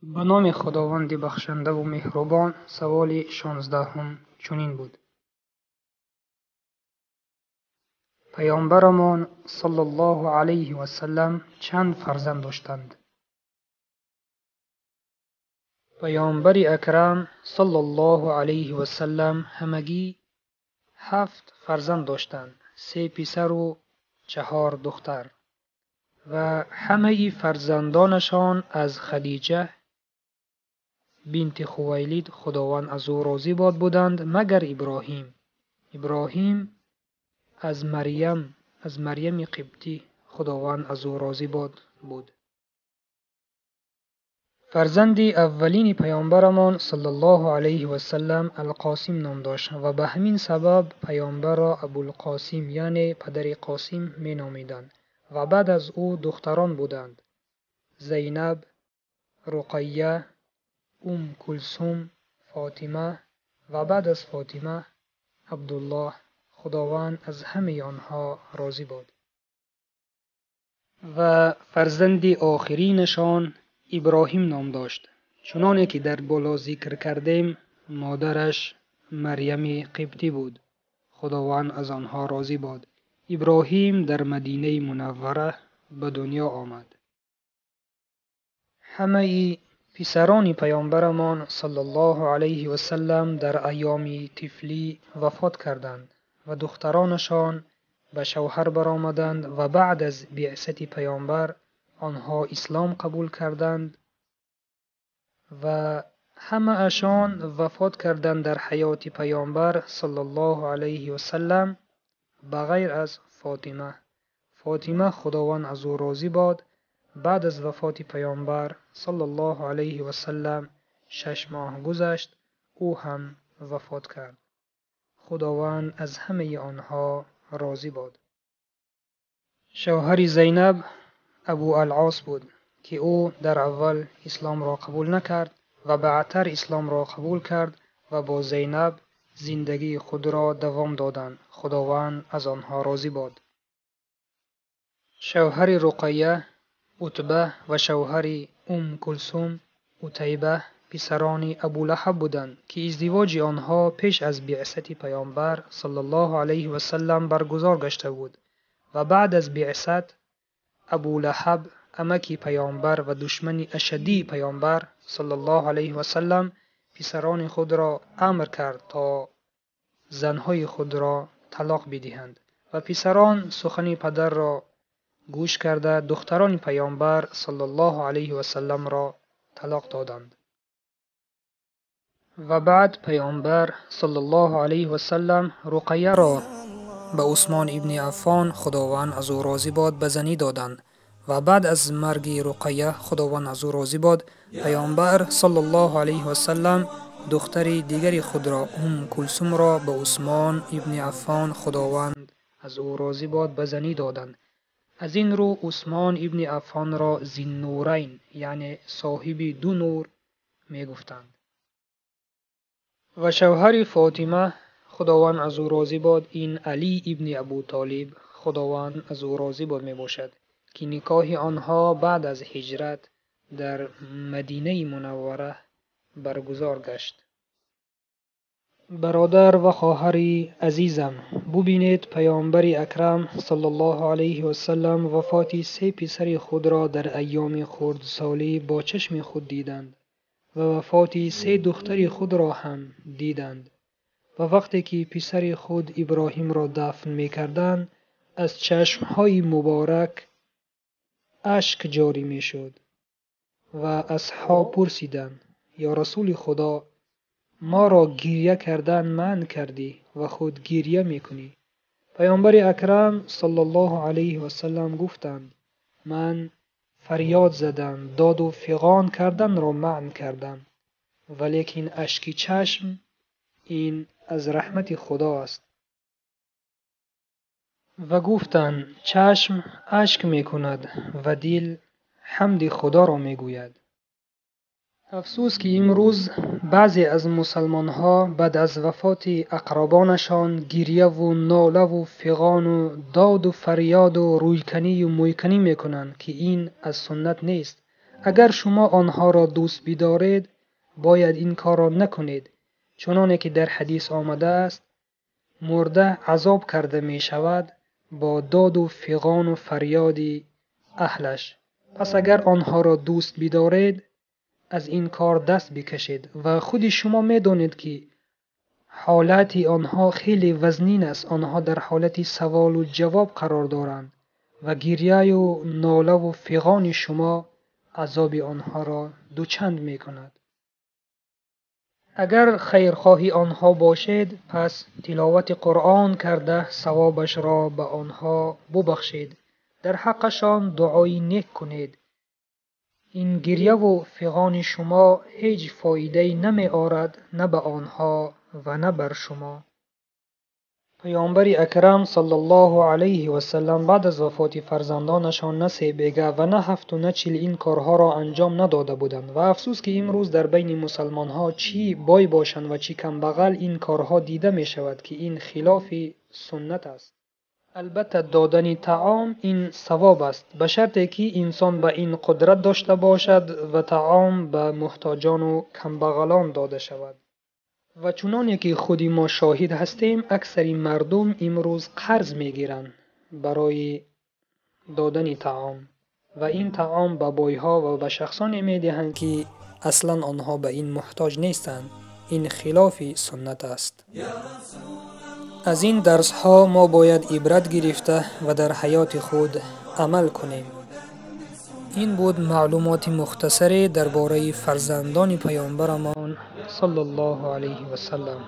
Ба номи Худованди бахшандаву меҳрубон. Саволи 16-ум чунин буд: Паёмбарамон саллаллоҳу алайҳи васаллам чанд фарзанд доштанд? Паёмбари акрам саллаллоҳу алайҳи васаллам ҳамагӣ 7 фарзанд доштанд, 3 писару 4 духтар, ва ҳамаи фарзандонашон аз Хадиҷа бинти Хувайлид, Худованд аз ӯ розӣ бод, буданд, магар Иброҳим. Иброҳим аз Марьями Қибтӣ, Худованд аз ӯ розӣ бод, буд. Фарзанди аввалини паёмбарамон саллаллоҳу алайҳи васаллам Алқосим ном дошт ва ба ҳамин сабаб паёмбарро Абулқосим, яъне падари Қосим, меномиданд. Ва баъд аз ӯ духтарон буданд: Зайнаб, Руқайя, Ум Кулсум, Фотима ва баъд аз Фотима Абдуллоҳ, Худованд аз ҳамаи онҳо розӣ бод. Ва фарзанди охиринашон Иброҳим ном дошт. Чуноне ки дар боло зикр кардем, модараш Марьями Қибтӣ буд, Худованд аз онҳо розӣ бод. Иброҳим дар Мадинаи Мунаввара ба дунё омад. Ҳамаи писарони паёмбарамон саллаллоҳу алайҳи васаллам дар айёми тифлӣ вафот карданд ва духтаронашон ба шавҳар баромаданд ва баъд аз биъсати паёмбар онҳо ислом қабул карданд ва ҳамаашон вафот карданд дар ҳаёти паёмбар саллаллоҳу алайҳи васаллам, ба ғайр аз Фотима. Фотима, Худованд аз ӯ розӣ бод, баъд аз вафоти паёмбар саллаллоҳу алайҳи васаллам 6 моҳ гузашт, ӯ ҳам вафот кард. Худованд аз ҳамаи онҳо розӣ бод. Шавҳари Зайнаб Абу Алъос буд, ки ӯ дар аввал исломро қабул накард ва баъдтар исломро қабул кард ва бо Зайнаб зиндагии худро давом доданд. Худованд аз онҳо розӣ бод. Шавҳари Руқайя Утба ва шавҳари Ум Кулсум Утайба писарони Абулаҳаб буданд, ки издивоҷи онҳо пеш аз биъсати паёмбар саллаллоҳу алайҳи васаллам баргузор гашта буд ва баъд аз биъсат Абулаҳаб, амаки паёмбар ва душмани ашаддии паёмбар саллаллоҳу алайҳи васаллам, писарони худро амр кард то занҳои худро талоқ бидиҳанд ва писарон сухани падарро гӯш карда духтарони паёмбар саллаллоҳу алайҳи васалламро талоқ доданд. Ва баъд паёмбар саллаллоҳу алайҳи васаллам Руқайяро ба Усмон ибни Аффон, Худованд аз ӯ розӣ бод, ба занӣ доданд ва баъд аз марги Руқайя, Худованд аз ӯ розӣ бод, паёмбар саллаллоҳу алайҳи васаллам духтари дигари худро Ум Кулсумро ба Усмон ибни Аффон, Худованд аз ӯ розӣ бод, ба занӣ доданд. Аз ин рӯ Усмон ибни Аффонро Зиннурайн, яъне соҳиби ду нур, мегуфтанд. Ва шавҳари Фотима, Худованд аз ӯ розӣ бод, ин Алӣ ибни Абу Толиб, Худованд аз ӯ розӣ бод, мебошад, ки никоҳи онҳо баъд аз ҳиҷрат дар Мадинаи Мунаввара баргузор гашт. Бародар ва хоҳари азизам, бубинед паёмбари акрам саллаллоҳу алайҳи васаллам вафоти 3 писари худро дар айёми хурдсолӣ бо чашми худ диданд ва вафоти 3 духтари худро ҳам диданд. Ва вақте ки писари худ Иброҳимро дафн мекарданд, аз чашмҳои муборак ашк ҷорӣ мешуд ва асҳоб пурсиданд: ё Расули Худо, моро гиря кардан манъ кардӣ ва худ гиря мекунӣ? Паёмбари акрам саллаллоҳу алайҳи васаллам гуфтанд: ман фарёд задам, доду фиғон карданро манъ кардам, валекин ашки чашм ин аз раҳмати Худо аст. Ва гуфтанд: чашм ашк мекунад ва дил ҳамди Худоро мегӯяд. Афсӯс ки имрӯз баъзе аз мусалмонҳо баъд аз вафоти ақробонашон гиряву нолаву фиғону доду фарёду рӯйканию мӯйканӣ мекунанд, ки ин аз суннат нест. Агар шумо онҳоро дӯст бидоред, бояд ин корро накунед. Чуноне ки дар ҳадис омадааст, мурда азоб карда мешавад бо доду фиғону фарёди аҳлаш. Пас агар онҳоро дӯст бидоред, аз ин кор даст бикашед ва худи шумо медонед, ки ҳолати онҳо хеле вазнин аст. Онҳо дар ҳолати саволу ҷавоб қарор доранд ва гиряю нолаву фиғони шумо азоби онҳоро дучанд мекунад. Агар хайрхоҳи онҳо бошед, пас тиловати Қуръон карда савобашро ба онҳо бубахшед. Дар ҳаққашон дуои нек кунед. Ин гиряву фиғони шумо ҳеҷ фоидае намеорад на ба онҳо ва на бар шумо. Паёмбари акрам саллаллоҳу алайҳи васаллам баъд аз вафоти фарзандонашон на себега ва на ҳафту на чил ин корҳоро анҷом надода буданд ва афсӯс, ки имрӯз дар байни мусалмонҳо чӣ бой бошанд ва чӣ камбағал ин корҳо дида мешавад, ки ин хилофи суннат аст. Албатта, додани таом ин савоб аст, ба шарте ки инсон ба ин қудрат дошта бошад ва таом ба муҳтоҷону камбағалон дода шавад. Ва чуноне ки худи мо шоҳид ҳастем, аксари мардум имрӯз қарз мегиранд барои додани таом ва ин таом ба бойҳо ва ба шахсоне медиҳанд, ки аслан онҳо ба ин муҳтоҷ нестанд. Ин хилофи суннат аст. Аз ин дарсҳо мо бояд ибрат гирифта ва дар ҳаёти худ амал кунем. Ин буд маълумоти мухтасаре дар бораи фарзандони паёмбарамон саллаллоҳу алайҳи васаллам.